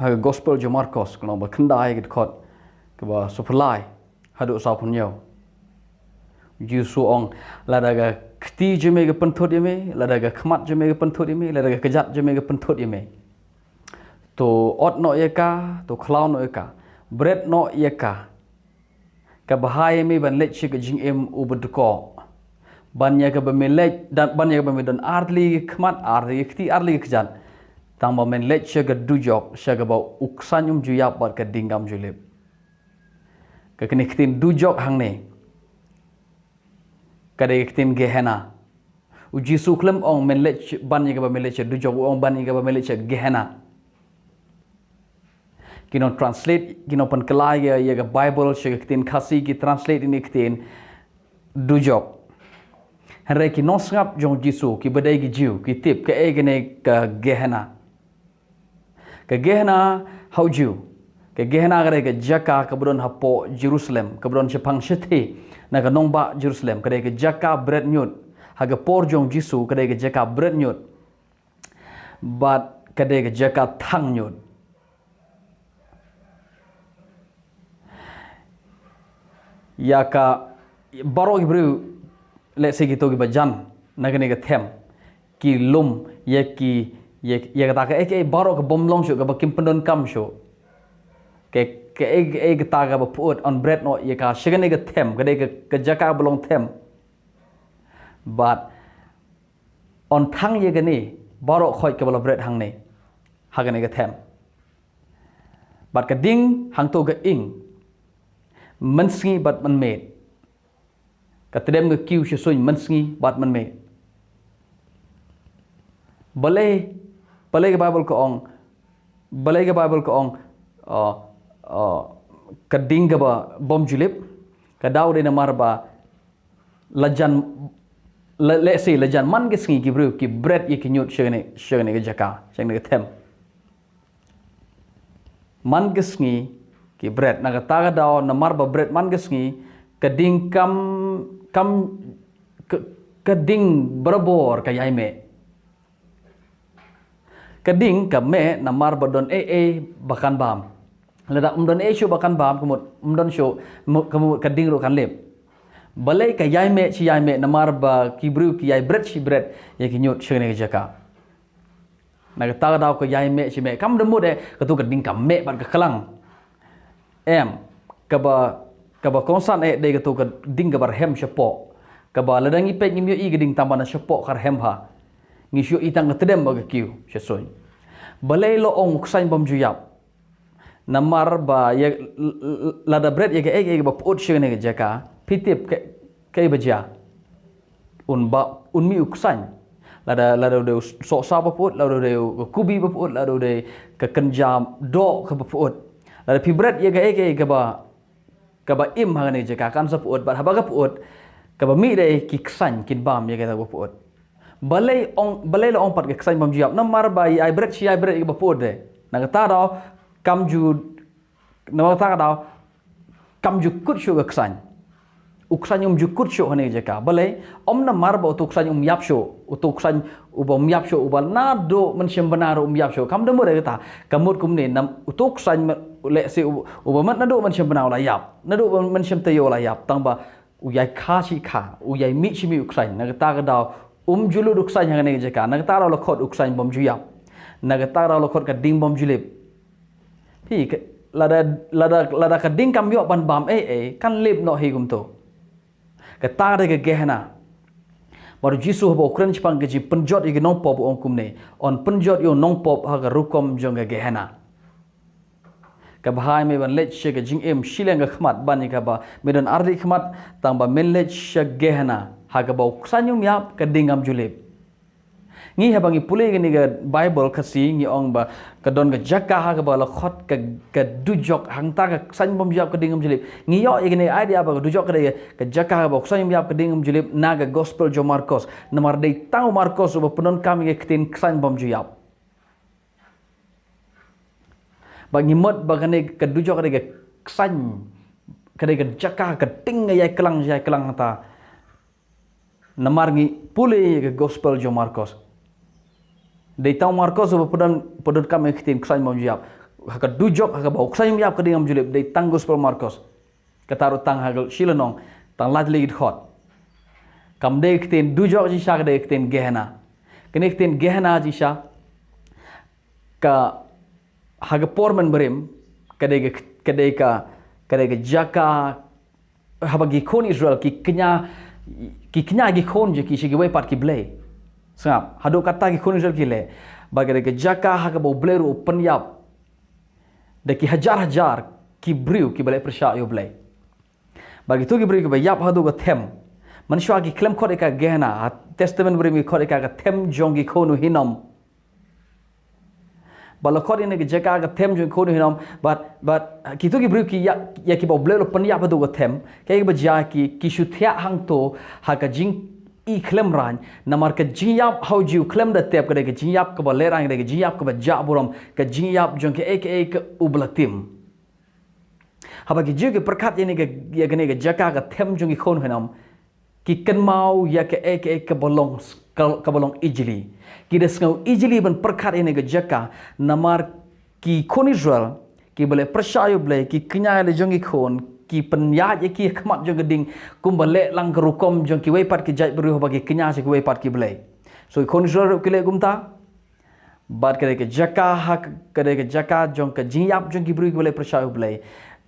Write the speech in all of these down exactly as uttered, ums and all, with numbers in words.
Ha ka gospel jong Markos, ka lynnong ba khyndai, ka dkhot kaba sawphew lai haduh sawphew hynñiew. U Jisu u ong, lada ka kti jong me ka pynthut ïa me, lada ka khmat jong me ka pynthut ïa me, lada ka kjat jong me ka pynthut ïa me, to ot noh ïa ka, to khlaw noh ïa ka, bret noh ïa ka. Kaba bha ïa me ban leit sha ka jingim uba dkoh. Ban ïa kaba me leit, dan, ban ïa kaba me don ar tylli ki khmat, ar tylli ki kti, ar tylli ki kjat. Tang ba men leit sha ka dujok, sha kaba u ksain um ju ïap bad ka ding kam ju lip. Ka kane ka ktien dujok hangne, ka dei ka ktien Gehenna. U Jisu khlem ong men leit sh-, ban ïa kaba men leit sha dujok, u ong ban ïa kaba men leit sha Gehenna. Ki nong translate, ki nong pynkylla ïa, ïa ka Bible sha ka ktien Khasi, ki translate ïa kane ka ktien dujok. Hynrei ki nongsngap jong u Jisu, kiba dei ki Jiw, ki tip kaei kane ka Gehenna. Ka Gehenna ha u Jiw. Ka Gehenna ka dei ka jaka kaba don hapoh Jerusalem, kaba don shaphang shathie na ka nongbah Jerusalem, ka dei ka jaka bret ñiut. Ha ka por jong u Jisu, ka dei ka jaka bret ñiut. Bad ka dei ka jaka thang ñiut. Ïa ka, baroh ki briew, lehse kito kiba jan na kane ka them, ki lum ïa ki, ïa, ïa kata kaei kaei baroh kabym long shuh, kaba kim pyndonkam shuh. Ka, kaei kaei kata kaba pyut, yn bret noh ïa ka sha kane ka them, ka dei ka, ka jaka ba long them. Bad yn thang ïa kane baroh khoit kaba la bret hangne, ha kane ka them. Bad ka ding hangto ka ing mynsngi bad mynmiet. Ka tdem ka kiew sha suiñ mynsngi bad mynmiet. Balei, balei ka Bible ka ong, balei ka Bible ka ong, uh, uh, ka ding kaba bym ju lip, ka daw dei namar ba la jan, le-, lehse la jan man ka sngi ki briew ki bret ïa ki ñiut sha kane, sha kane ka jaka, sha kane ka them. Man ka sngi ki bret, na kata ka daw namar ba bret man ka sngi, ka ding kam, kam, ka, ka ding barabor ka ïai meh. Ka ding ka meh namar ba don ei ei ba kan bam. Lada ym don ei shuh ba kan bam, ka mut ym don shuh, mu-, ka mut ka ding ruh kan lip. Balei ka ïai meh shi ïai meh namar ba ki briew ki ïai bret shi bret ïa ki ñiut sha kane ka jaka. Na kata ka daw ka ïai meh shi meh. Kam da mut eh, kato ka ding ka meh bad ka klang. Em, kaba, kaba kongsan eh dei kato ka ding kaba rhem shapoh. Kaba lada ngi peit ngim ïohi ka ding tang ba na shapoh ka rhem bha. Ngi shu ïohi tang ka tdem bad ka kiew sha suiñ. Balei la ong u ksain bym ju ïap? Namar ba ïa, l-, l-, lada bret ïa kaei kaei kaba pyut sha kane ka jaka, phi tip ka, kaei ba jia. Un ba, un mih u ksain. Lada, lada u dei u sohsa ba pyut, lada u dei u kubi ba pyut, lada u dei ka kynja doh kaba pyut. Lada phi bret ïa kaei kaei kaba, kaba im ha kane ka jaka kan sa pyut, bad haba ka pyut, kaba mih dei ki ksain kin bam ïa kata kaba pyut. Balei ong, balei la ong pat ka ksain bym ju ïap, namar ba ïai bret shi ïai bret ïa kaba pyut de. Na kata daw, kam ju, na kata ka daw, kam ju kut shuh ka ksain. U ksain um ju kut shuh ha kane ka jaka. Balei, ym namar ba uto u ksain um ïap shuh, uto u ksain uba um ïap shuh, uba naduh mynshem bnai ruh um ïap shuh. Kam da mut eh kata, ka mut kumne, nam, uto u ksain me-, lehse u-, uba met naduh mynshem bnai u la ïap. Naduh mynshem taïew u la ïap. Tang ba u ïai kha shi kha, u ïai mih shi mih u ksain. Na kata ka daw, um ju lut u ksain ha kane ka jaka. Na kata ka daw la khot u ksain bym ju ïap. Na kata ka daw la khot ka ding bym ju lip. Phi, ka, lada, lada, lada ka ding kam ïoh ban bam ei ei, kan lip noh hi kumto. Kata ka dei ka Gehenna. Bad u Jisu haba u kren shaphang ka jingpynjot ïa ki nongpop u ong kumne. Yn pynjot ïa u nongpop ha ka rukom jong ka Gehenna. Kaba bha ïa me ban leit sha ka jingim shiliang ka khmat ban ïa kaba me don ar tylli ki khmat, tang ba men leit sha Gehenna. Ha kaba u ksain um ïap, ka ding kam ju lip. Ngi haba ngi pule kane ka Bible Khasi ngi ong ba ka don ka jaka ha kaba la khot ka, ka dujok, hangta ka ksain bym ju ïap ka ding kam ju lip. Ngi ïoh ïa kane ka idea ba ka dujok ka dei ka jaka ha kaba u ksain um ïap ka ding kam ju lip na ka gospel jong u Markos. Namar dei tang u Markos uba pyndonkam ïa ka ktien ksain bym ju ïap. Ba ngi mut ba kane ka dujok ka dei ka ksain, ka dei ka jaka, ka ding ïai klang, ïai klang hangta. Namar ngi pule ïa ka gospel jong u Markos. Dei tang u Markos uba pyndonkam ïa ka ktien ksain bym ju ïap. ha ka dujok ha kaba u khlaiñ um ïap ka ding kamjulip dei tang gospel Markos. Kata ruh tang ha ka shi lynnong, tang lai tylli ki dkhot. Kam dei ka ktien dujok jingshisha, ka dei ka ktien Gehenna. Kane ka ktien Gehenna jingshisha ka ha ka por mynbarim ka dei ka, ka dei ka, ka dei ka jaka haba ki khun Israel ki kñia, ki kñia ki khun jong ki sha kiwei pat ki blei. Sngap, haduh katta ki khun Israel ki leh. Bad ka dei ka jaka ha kaba U Blei ruh u pynïap da ki hajar hajar ki briew kiba leh pyrshah ïa U Blei. Bad kito ki briew kiba ïap haduh ka them, mynshuwa ki khlem khot ïa ka Gehenna, ha Testament barim ki khot ïa ka ka them jong ki khun u Hinnom. Ba la khot ïa kane ka jaka ka them jong ki khun u Hinnom, bad, bad kito ki briew ki ïa, ïa kiba U Blei u la pynïap haduh ka them, kaei kaba jia, ki, ki shu thiah hangto ha ka jing i khlem rang, namar ka jingïap ha u Jiw khlem da tep, ka dei ka jingïap kaba lehraiñ, ka dei ka jingïap kaba jah burom, ka jingïap jong kaei kaei kaba u la tim. Haba ki Jiw ki pyrkhat ïa kane ka, ïa kane ka jaka ka them jong ki khun u Hinnom, ki kynmaw ïa kaei kaei kaba long, ka, kaba long ijli. Ki da sngew ijli ban pyrkhat ïa kane ka jaka, namar ki khun Israel kiba leh pyrshah ïa U Blei, ki kñia ïa la jong ki khun, ki pynïaid ïa ki ha khmat jong ka ding, kumba leh lang ka rukom jong kiwei pat ki jaitbynriew haba ki kñia sha kiwei pat ki blei. So ki khun Israel ruh ki leh kumta. Bad ka dei ka jaka ha, ka dei ka jaka jong ka jingïap jong ki briew kiba leh pyrshah ïa U Blei.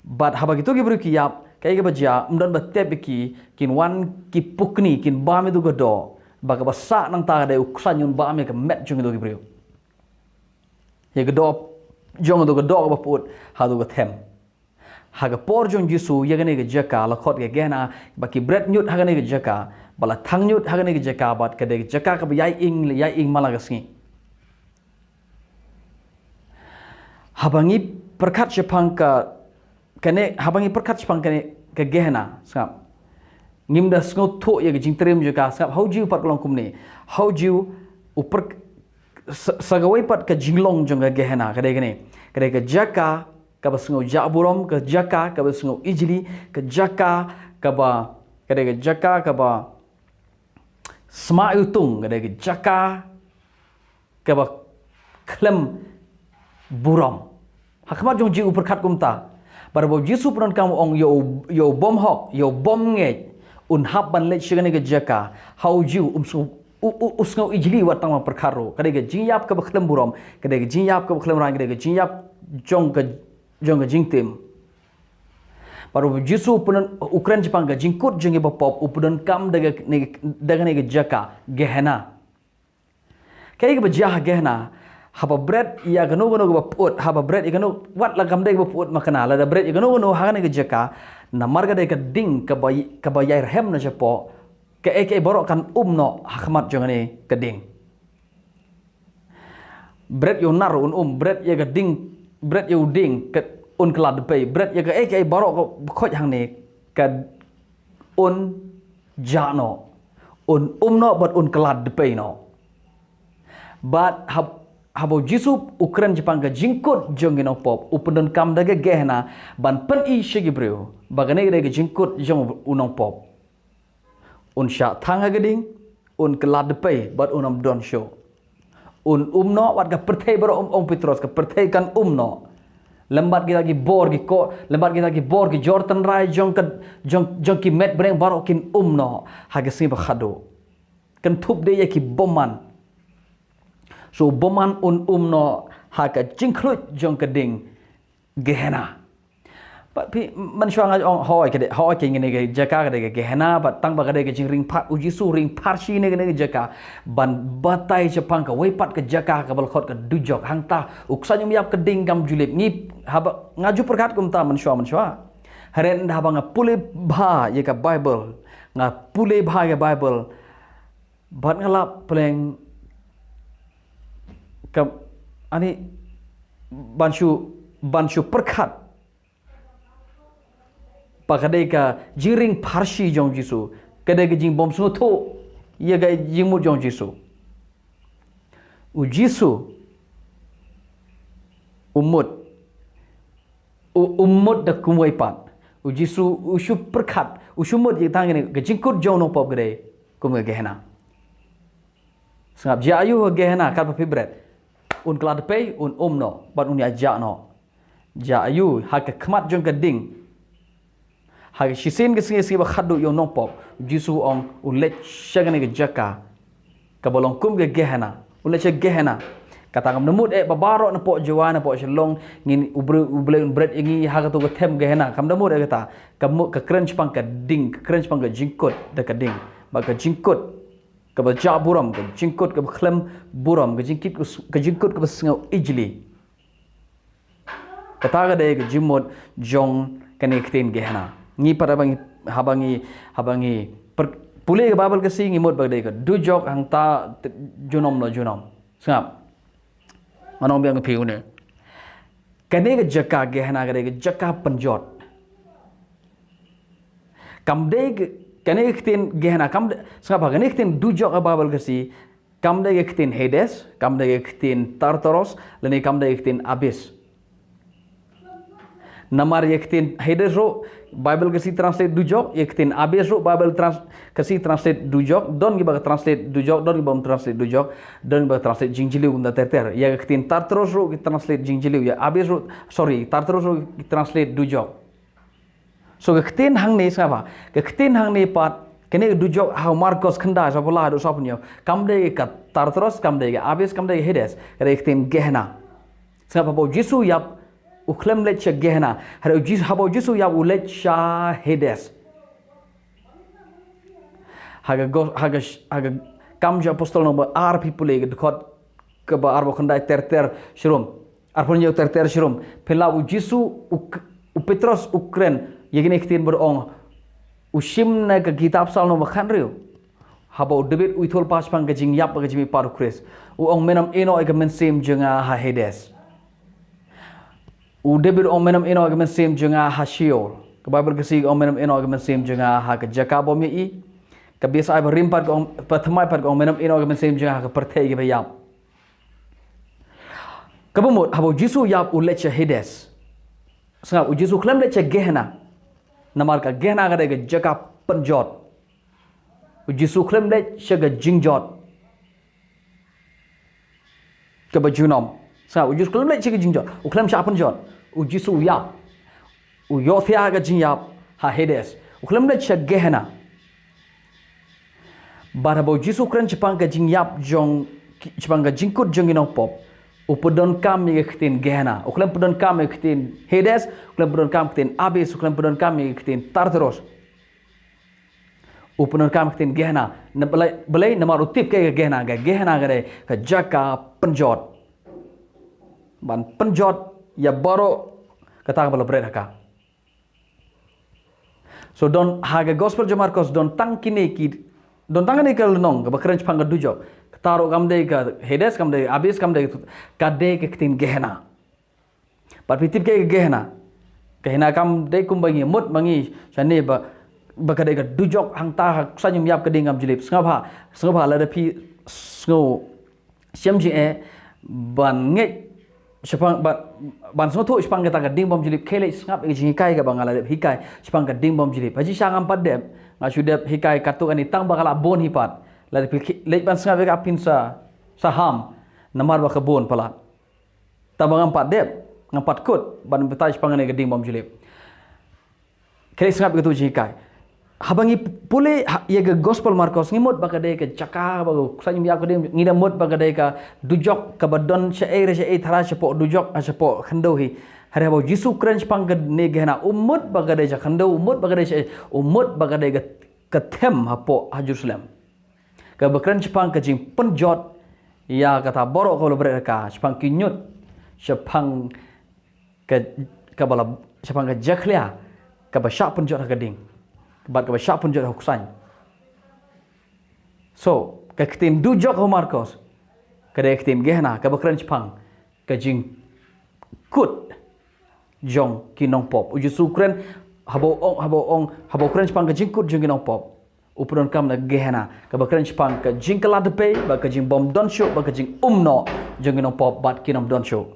Bad haba kito ki briew ki ïap, kaei kaba jia, ym don ba tep ïa ki, kin wan ki pukni, kin bam ïa tu ka doh. Ba kaba sah nangta ka dei u khlaiñ un bam ïa ka met jong kito ki briew. Ïa ka doh, jong kito ka doh kaba pyut ha tu ka them. Ha ka por jong u Jisu, ïa kane ka jaka la khot ka Gehenna, ba ki bret ñiut ha kane ka jaka, ba la thang ñiut ha kane ka jaka, bad ka dei ka jaka kaba ïai ing, ïai ing man la ka sngi. Haba ngi pyrkhat shaphang ka, kane, haba ngi pyrkhat shaphang kane ka Gehenna, sngap, ngim da sngewthuh ïa ka jingtriem jong ka, sngap, ha u Jiw pat ka long kumne, ha u Jiw, u pyrk-, sa, sa kawei pat ka jinglong jong ka Gehenna, ka dei kane, ka dei ka jaka kaba sngew jah burom, ka jaka kaba sngew ijli, ka jaka kaba, ka dei ka jaka kaba sma iwtung, ka dei ka jaka kaba khlem burom. Ha khmat jong u Jiw u pyrkhat kumta. Bad haba u Jisu u pyndonkam u ong ïa u, ïa u bymhok, ïa u bymngeit, un hap ban leit sha kane ka jaka, ha u Jiw um sngew, u, u, u sngew ijli wat tang ban pyrkhat ruh. Ka dei ka jingïap kaba khlem burom, ka dei ka jingïap kaba khlem rang, ka dei ka jingïap jong ka, jong ka jingtim. Bad u Jisu u pyndon, u kren shaphang ka jingkut jong kiba pop, u pyndonkam da kane, da kane ka jaka, Gehenna. Kaei kaba jia ha Gehenna, haba bret ïa kano kano kaba pyut, haba bret ïa kano, wat la kam dei kaba pyut ma kane, lada bret ïa kano kano ha kane ka jaka, namar ka dei ka ding kaba, kaba ïai rhem na shapoh, kaei kaei baroh kan um noh ha khmat jong kane ka ding. Bret ïa u nar un um, bret ïa ka ding, bret ïa u ding, ka un kylla dpei, bret ïa kaei kaei baroh kaba khot hangne, ka un jah noh, un um noh bad un kylla dpei noh. Bad hab-, haba u Jisu u kren shaphang ka jingkut jong ki nongpop, u pyndonkam da ka Gehenna ban pyni sha ki briew ba kane ka dei ka jingkut jong u nongpop. Un shah thang ha ka ding, un kylla dpei bad un ym don shuh. Un um noh, wat ka pyrthei baroh, um, ong Petros, ka pyrthei kan um noh. Lem bad kita ki bor ki koh, lem bad kita ki bor ki jor tynrai jong ka, jong, jong ki met bneng baroh kin um noh ha ka sngi ba khatduh. Kynthup de ïa ki bymman. So bymman un um noh ha ka jingkhluit jong ka ding Gehenna. Bad phi, mynshuwa nga ong, hooid ka dei, hooid kane ka jaka ka dei ka Gehenna, bad tang ba ka dei ka jingring phar-, u Jisu ring pharshi ne kane ka jaka ban batai shaphang kawei pat ka jaka kaba la khot ka dujok. Hangta u khlaiñ um ïap ka ding kam ju lip. Ngi haba nga ju pyrkhat kumta mynshuwa, mynshuwa. Hynrei haba nga pule bha ïa ka Baibl, nga pule bha ïa ka Baibl, bad nga lap pleng ka, ani, ban shu, ban shu pyrkhat ba ka dei ka jingring pharshi jong u Jisu, ka dei ka jingbymsngewthuh ïa ka jingmut jong u Jisu. U Jisu u mut, u, u mut da kumwei pat. U Jisu u shu pyrkhat, u shu mut ïa tang kane ka jingkut jong u nongpop ka dei kum ka Gehenna. Sngap, jia aïu ha Gehenna katba phi bret? Un kylla dpei, un um noh, bad un ïa jah noh. Ja aïu, ha ka khmat jong ka ding. Ha ka shisien ka sngi, sngi ba khatduh ïa u nongpop, u Jisu u ong u leit sha kane ka jaka kaba long kum ka Gehenna. U leit sha Gehenna. Kata kam da mut eh ba baroh napoh Jowai, napoh Shillong, ngin u Blei, u Blei un bret ïa ngi ha kato ka them Gehenna. Kam da mut eh kata. Ka mut, ka kren shaphang ka ding, ka kren shaphang ka jingkut da ka ding. Ba ka jingkut kaba jah burom, ka jingkut kaba khlem burom, ka jingkit, ka jingkut kaba sngew ijli. Kata ka dei ka jingmut jong kane ka ktien Gehenna. Ngi pat haba ngi, haba ngi, haba ngi per-, pule ka Baibl Khasi, ngi mut ba ka dei ka dujok hangta te-, junom la junom. Sngap. Ngan ong biang ïa phi une. Kane ka jaka Gehenna ka dei ka jaka pynjot. Kam dei ka, kane ka ktien Gehenna, kam dei, sngap ha, kane ka ktien dujok ha Baibl Khasi, kam dei ka ktien Hades, kam dei ka ktien Tartarus, lane kam dei ka ktien Abyss. Namar ïa ka ktien Hades ruh, Baibl Khasi translate dujok, ïa ka ktien Abyss ruh, Baibl trans-, Khasi translate dujok, don kiba ka translate dujok, don kiba ym translate dujok, don kiba ka translate jingjylliew kumta ter ter. Ïa ka ktien Tartarus ruh ki translate jingjylliew, ïa Abyss ruh, sorry, Tartarus ruh ki translate dujok. So ka ktien hangne sngap ha, ka ktien hangne pat, kane ka dujok ha u Markos khyndai, saw phew lai haduh saw phew hynñiew. Kam dei ka Tartarus, kam dei ka Abyss, kam dei ka Hades, ka dei ka ktien Gehenna. Sngap ha, haba u Jisu u ïap, u khlem leit sha Gehenna. Haba u Jisu, haba u Jisu u ïap u leit sha Hades. Ha ka gos-, ha ka sh-, ha ka Kam jong Apostol nombar ar phi pule ka dkhot kaba arphew khyndai ter ter shirum. Arphew hynñiew ter ter shirum. Phin lap u Jisu u k-, u Petros u kren ïa kine ki ktien bad u ong, u shim na ka kitab Salm nombar khathynriew. Haba u David u ïathuhlypa shaphang ka jingïap bad ka jingmihpat u Khrist. U ong, men ym ïehnoh ïa ka mynsiem jong nga ha Hades. U David u ong, men ym ïehnoh ïa ka mynsiem jong nga ha Sheol. Ka Baibl Khasi ka ong, men ym ïehnoh ïa ka mynsiem jong nga ha ka jaka bym ïohi. Ka B S I ba rim pat ka ong, ba thymmai pat ka ong, men ym ïehnoh ïa ka mynsiem jong nga ha ka pyrthei kaba ïap. Kaba mut, haba u Jisu u ïap u leit sha Hades. Sngap, u Jisu u khlem leit sha Gehenna. Namar ka Gehenna ka dei ka jaka pynjot. U Jisu u khlem leit sha ka jingjot kaba junom. Sngap, u Jisu u khlem leit sha ka jingjot. U khlem shah pynjot. U Jisu u ïap. U ïohthiah ha ka jingïap ha Hades. U khlem leit sha Gehenna. Bad haba u Jisu u kren shaphang ka jingïap jong, shaphang ka jingkut jong ki nongpop, u pyndonkam ïa ka ktien Gehenna. U khlem pyndonkam ïa ka ktien Hades, u khlem pyndonkam ïa ka ktien Abyss, u khlem pyndonkam ïa ka ktien Tartarus. U pyndonkam ïa ka ktien Gehenna. Na balei, balei? Namar u tip kaei ka Gehenna, ka Gehenna ka dei ka jaka pynjot. Ban pynjot ïa baroh kata kaba la bret ha ka. So don ha ka Gospel jong Markos don tang kine ki, don tang kine ka lynnong kaba kren shaphang ka dujok. Kata ruh kam dei ka Hades, kam dei Abyss, kam dei ka, ka dei ka ktien Gehenna. Bad phi tip kaei ka Gehenna. Ka Gehenna kam dei kumba ngi mut ma ngi shane ba, ba ka dei ka dujok hangta ha ksuid ïap ka ding bymjulip. Sngewbha, sngewbha lada phi sngew shem jingeh ban ngeit shaphang, ban, ban sngewthuh shaphang kata ka ding bymjulip, khie leit sngap ïa ka jinghikai kaba nga la dep hikai shaphang ka ding bymjulip. Ha jingshisha ngam pat dep, nga shu dep hikai katto katne tang ba ka la bun hi pat. Lada phi leit ban sngap ïa ka phin sa, sa ham namar ba ka bun palat. Tang ba ngam pat dep, ngam pat kut ban batai shaphang kane ka ding bymjulip. Khie leit sngap ïa kato ka jinghikai. Haba ngi pule ha, ïa ka Gospel Markos, ngi mut ba ka dei ka jaka ba ka ksuid ïap ka ding, ngi da mut ba ka dei ka dujok kaba don shaei re shaei tharai shapoh dujok, ha shapoh khyndew hi. Hynrei haba u Jisu u kren shaphang kane ka Gehenna, u mut ba ka dei sha khyndew, u mut ba ka dei shaei, u mut ba ka dei ka, ka them hapoh ha Jerusalem. Kaba kren shaphang ka jingpynjot ïa kata baroh kaba la bret ha ka, shaphang ki ñiut, shaphang ka, kaba la, shaphang ka jakhlia kaba shah pynjot ha ka ding, bad kaba shah pynjot ha u ksuid. So ka ktien dujok ha u Markos ka dei ka ktien Gehenna kaba kren shaphang ka jingkut jong ki nongpop. U Jisu u kren, haba u ong, haba u ong, haba u kren shaphang ka jingkut jong ki nongpop, u pyndonkam na Gehenna kaba kren shaphang ka jingkylla dpei bad ka jingbym don shuh bad ka jingum noh jong ki nongpop bad ki nongdon shuh.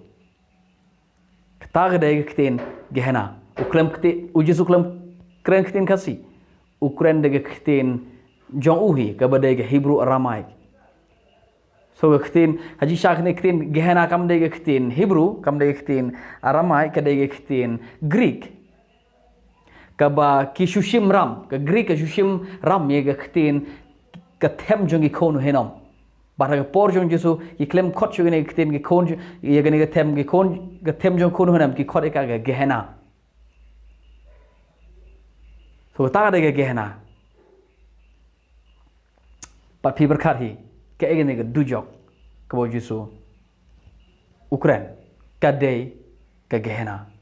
Kata ka dei ka ktien Gehenna. U khlem ktien, u Jisu u khlem kren ktien Khasi. U kren da ka ktien jong u hi kaba dei ka Hebrew Aramaic. So ka ktien, ha jingshisha kane ka ktien Gehenna kam dei ka ktien Hebrew, kam dei ka ktien Aramaic, ka dei ka ktien Greek. Kaba ki shu shim ram, ka Greek ka shu shim ram ïa ka ktien ka them jong ki khun u hynnum. Bad ha ka por jong Jisu, ki khlem khot shuh ïa kane ka ktien ki khun, ïa kane ka them ki khun, ka them jong khun u hynnum, ki khot ïa ka ka Gehenna. So kata ka dei ka Gehenna. Bad phi pyrkhat hi, kaei kane ka dujok kaba u Jisu u kren, ka dei ka Gehenna.